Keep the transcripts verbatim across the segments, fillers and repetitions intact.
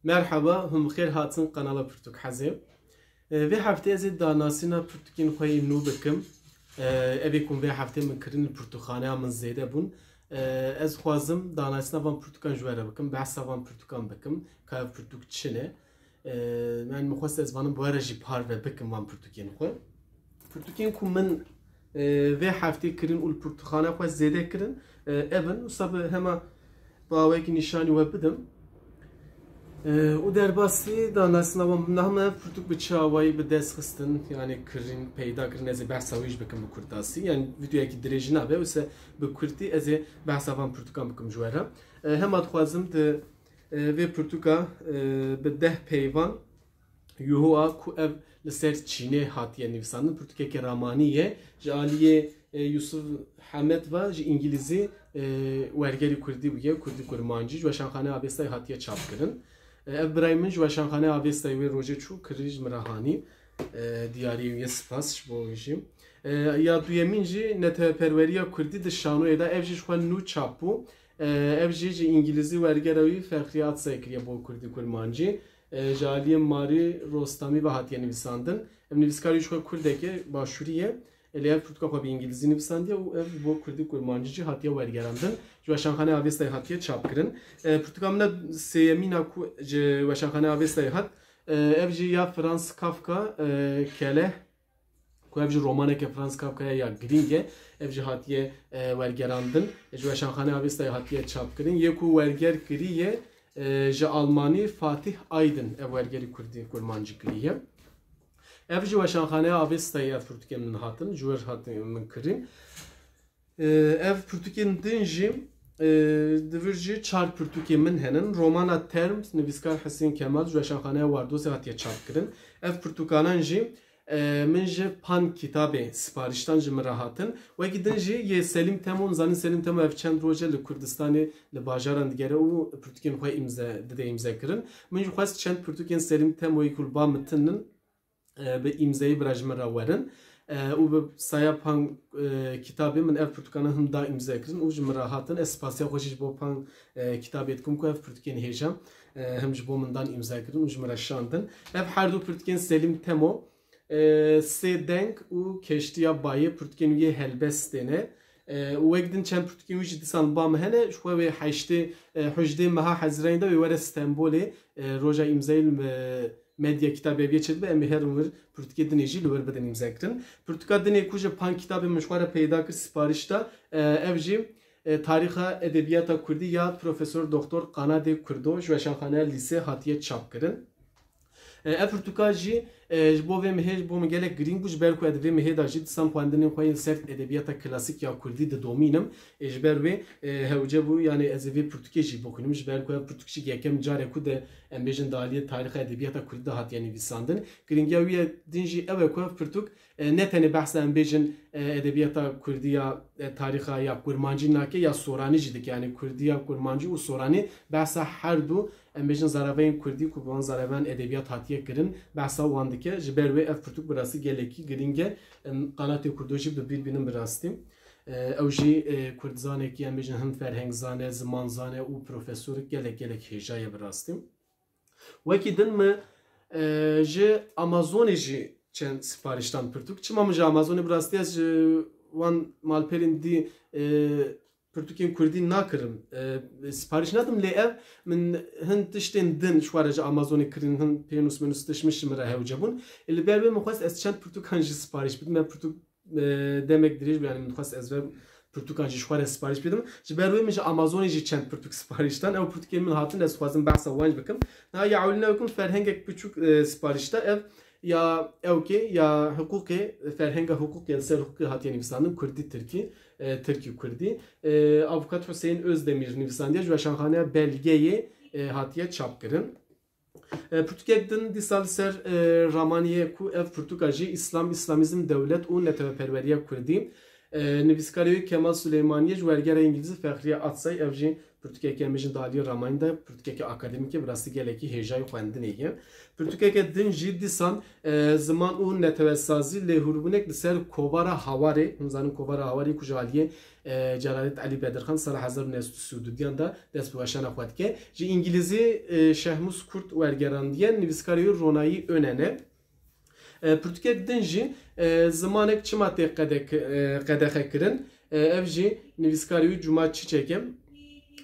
Merhaba, hûn bi xêr hatin kanala Pirtûk Hezê. E, vê heftê ez ê danasîna pirtûkên xwe yê nû bikim. E, evê ku vê heftê min kirin li pirtûkxaneya min zêde bûn. E, ez dixwazim danasîna van pirtûkan ji we re bikim, behsa van pirtûkan bikim, ka ev pirtûk çi ne. E, yani min xwest ez vanim bi we re jî parve bikim van pirtûkên xwe. Pirtûkên ku min, e, vê heftê kirin û li pirtûkxaneya xwe zêde kirin, e, ev in. Wisa bi hema bi awayekî nîşanî we bidim. E, û derbasî danasîna wan, niha min ev pirtûk bi çi awayî bi dest xistin, yani kirin, peyda kirin, ez ê behsa wî jî bikim bi kurtasî. Yani vîdeoyekî dirêj nabe, wisa bi kurtî ez ê behsa van pirtûkan bikim ji we re. E, hema dixwazim di, e, vê pirtûka, e, bi deh peyvan, Yuhua ku ev li ser çînê hatiye nivîsandin, pirtûkeke ramanî ye. Ji aliyê, e, Yusuf Hemed ve ji îngilîzî, e, wergerî kurdî bûye, kurdî kurmancî, ji Weşanxaneya Avestayê hatiye çapkirin. E, ev birayê min ji Weşanxaneya Avestayê wê rojê çû, kirî ji min re hanî. E, diyariyê wî ye, spas ji bo wî jî. E, ya duyemîn jî Neteweperweriya Kurdî di şanoyê de, ev jî ji xwe nû çap bû. E, ev jî ji îngilîzî wergera wî Fexriye Atsay kiriye bo kurdî kurmancî. E, ji aliyê Marî Rostamî ve hatiye nivîsandin. Ev nivîskar wî ji xwe kurdek e, başûrî ye. E, lê ev pirtûka xwe bi îngilîzî nivîsandiye û ev bo kurdî kurmancî jî hatiye wergerandin. Ji Weşanxaneya Avestayê hatiye çapkirin. E, pirtûka min a sêyemîn a ku ji Weşanxaneya Avestayê hat, e, ev jî ya Franz Kafka, e, Keleh, ku ev jî romaneke Franz Kafka ye ya girîng e, ev jî hatiye, e, wergerandin. Ji Weşanxaneya Avestayê hatiye çapkirin. Yê ku werger kiriye, e, ji Almanî Fatih Aydın ev wergerî kurdî kurmancî kiriye. Ev ji Weşanxaneya Avestayê ev pirtûkên min hatin, ji wir hatin min kirin. E, ev pirtûkên din jî, e, di vir jî çar pirtûkên min henin. Romana Term, nivîskar Hesên Kemal, ji Weşanxaneya Wardosê hatiye çapkirin. Ev pirtûkanan jî, e, min ji Pan Kitabê sipariştan ji min re hatin. Wekî din jî yê Selîm Temo, nizanin Selîm Temo ev çend roj e li Kurdistanê, li bajaran digere û pirtûkên xwe îmze, dide îmzekirin. Min jî xwest çend pirtûkên Selîm Temoyê ku li ba min tinin, e, bi îmzeyê bira ji min re werin. E, û bi saya Pan, e, Kitabê min ev pirtûkana him da îmzekirin û ji min re hatin. Ez spasiya xwe jî ji bo Pan, e, Kitabê dikim ku ev pirtûkên hêja, e, him ji bo min dan îmzekirin û ji min re şandin. Ev her du pirtûkên Selîm Temo, e, Sê Deng û Keştiya Bayê pirtûkên wî yê helbestê ne. E, û wek din çend pirtûkên wî jî dîsan ba min hene. Ji xwe wê heştê, e, hejdê meha Hezîrayê de wê were Stenbolê, e, roja îmzeyê li, e, Medya Kitabê vê çêdibe, em ê herin wir pirtûkê dinê jî li wir bidin îmzekirin. Pirtûka dinê ku ji Pan Kitabê min ji xwe re peyda kir, sipariş da, e, ev jî, e, Tarîxa Edebiyata Kurdî ya Profesor Doktor Kanadê Kurdo ji Weşanxaneya Lîsê hatiye çapkirin. E, ev pirtûka jî, e, ji bo vê mihê, ji bo min gelek girîng bû, ji ber ku ez di vê mihê de jî dîsan xwendinên xwe yên li ser edebiyata klasîk ya kurdî didomînim. E, ji ber wê, e, hewce bû, yani ez ê vê pirtûkê jî bixwînim, ji ber ku ev pirtûk jî yekem car e ku de, em bêjin, di aliyê tarîxa edebiyata kurdî de hatiye nivîsandin. Girîngiya wî ye din jî ew e ku ev pirtûk, e, ne tenê behsa, em bêjin, e, edebiyata kurdî ya, e, tarîxa ya kurmancî nake, ya soranî jî dike. Yani kurdî ya kurmancî û soranî, behsa her du, em bêjin, zaraveyên kurdî ku bi wan zaraveyên edebiyat hatiye kirin, behsa wan dike. Ji ber wê ev pirtûk bi rastî gelekî girîng e. Em, Kanatê Kurdo jî bi bîr bînin bi rastî. E, ew jî, e, kurdizanekî, em bêjin, him ferhengzan e, zimanzan e û profesorek gelek, gelek hêja ye bi rastî. Wekî din min, e, ji Amazonê jî çend sipariştan pirtûk. Çima min ji Amazonê, bi rastî ez ji wan malperên dî, e, pirtûkên kurdî nakirim, e, sipariş nadim, lê ev min hin tiştên din ji xwe re ji Amazonê kirin, hin pênûs mênûs tişt min ji min re hewce bûn. E, li ber wê min xwest ez çend pirtûkan jî sipariş bidim. Ev pirtûk, e, demek dirêj bû, yani min xwest ez ve pirtûkan jî ji xwe re sipariş bidim. Ji ber wê min ji Amazonê jî çend pirtûk sipariş dan. Ew pirtûkên min hatin, ez dixwazim behsa wan jî bikim. Niha ya ewlîna wê ku min ferhengek piçûk, e, sipariş da. Ev ya ewkê, ya hiqûqê, ferhenga hiqûqê, li ser hiqûqê hatiye nivîsandin, kurdî tirkî, e, tirkî kurdî. E, Avukat Hüseyin Özdemir nivîsandiye, ji Weşanxaneya Belgeyê, e, hatiye çapkirin. E, pirtûkek din dîsa li ser, e, ramaniyê ku ev pirtûka jî Îslam, Îslamîzm, Dewlet û Neteweperweriya Kurdî. E, nivîskarê wê Kemal Suleymaniye ji wergera îngilîzî Fexriye Atsay, ev jî Pirtûkeke em bêjin di aliyê ramayîn de, pirtûkeke akademîk e, bi rastî gelekî hêjayî xwendinê ye. Pirtûkeke din jî dîsan, e, ziman û netewesazî lê hûrbûnek li ser kovara Hawarê, hûn zanin kovara Hawarê ku ji aliyê, e, Celalet Elî Bedirxan sala hezar û neh sed û sî û duyan de dest bi weşana xwe dike. Ji îngilîzî, e, Şehmûs Kurt wergerandiye, nivîskarê wî Ronayî Önen e. E, pirtûkek din jî, e, zimanek çima tê qedek-, e, qedexe kirin? E, ev jî nivîskarê wî Cuma Çiçek e.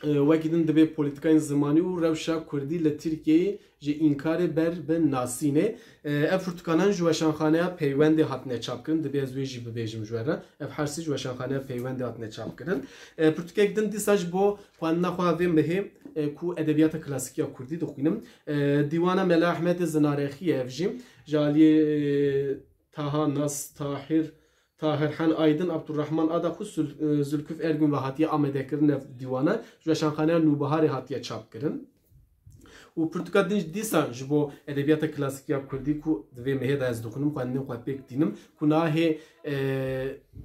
E, wekî din dibê polîtîkayên zimanî û rewşa kurdî li Tirkiyeyê ji înkarê ber bi nasînê. E, ev pirtûkanan ji Weşanxaneya Peywendê hatine çapkirin. Dibê ez wê jî bibêjim ji we re. Ev her sê ji Weşanxaneya Peywendê hatine çapkirin. E, pirtûkek din dîsa ji bo xwendina xwe ya vê mehê, e, ku edebiyata klasîk ya kurdî dixwînim. E, Dîwana Mela Ehmedê Zinarexî ye ev jî. Ji aliyê, e, Taha Nas, Tahir, Tahir Hen Aydin, Abdurrahman Adaxu, Zül-, e, Zülküf Ergün ve hatiye amadekirin ev dîwana. Ji Weşanxaneya Nûbiharê hatiye çapkirin. Û pirtûka din dîsa ji bo edebiyata klasîk ya kurdî ku di vê mehê de ez dixwînim, xwendinên xwe pêk tînim, ku nahê, e,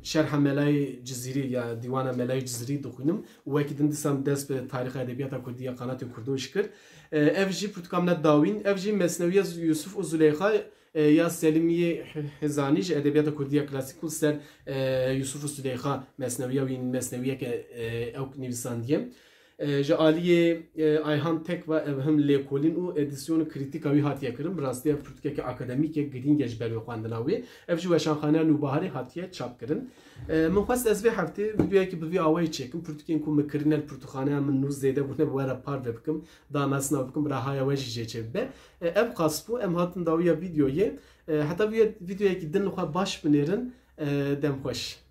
Şerha Melayê Cizîrî ya Dîwana Melayê Cizîrî dixwînim û wekî din dîsa dest bi tarîxa edebiyata kurdî ya Qanatê Kurdoş kir. E, ev jî pirtûka min e dawîn, ev jî Mesnewiya Yusuf û Zuleyxa, e, ya Selîmiyê Hizanî ji edebiyata kurdî ya klasîk û ser, e, Yusuf û Zuleyxa Mesnewiya wî, mesnewiyeke, e, ew nivîsandiye. E, ji aliyê, e, Ayhan Tekva ev him lêkolîn û edîsyon û krîtîka wî hatiye kirin. Bi rastî ev pirtûkeke akademîk e, girîng e ji ber wê xwendina wê. Ev ji Weşanxaneya Nûbiharê hatiye çapkirin. E, min xwest ez vê heftê vîdeoyekî bi vî awayî çêkim. Pirtûkên ku min kirine li pirtûkxaneya min nû zêde bûne, bi we re parve bikim, danasîna bikim, bi rehaya we jî jê çêbibe. E, ev qas bû, em hatin dawiya vîdeoyê. E, heta vî-, vîdeoyekî din li xwe baş binêrin. E, dem xweş.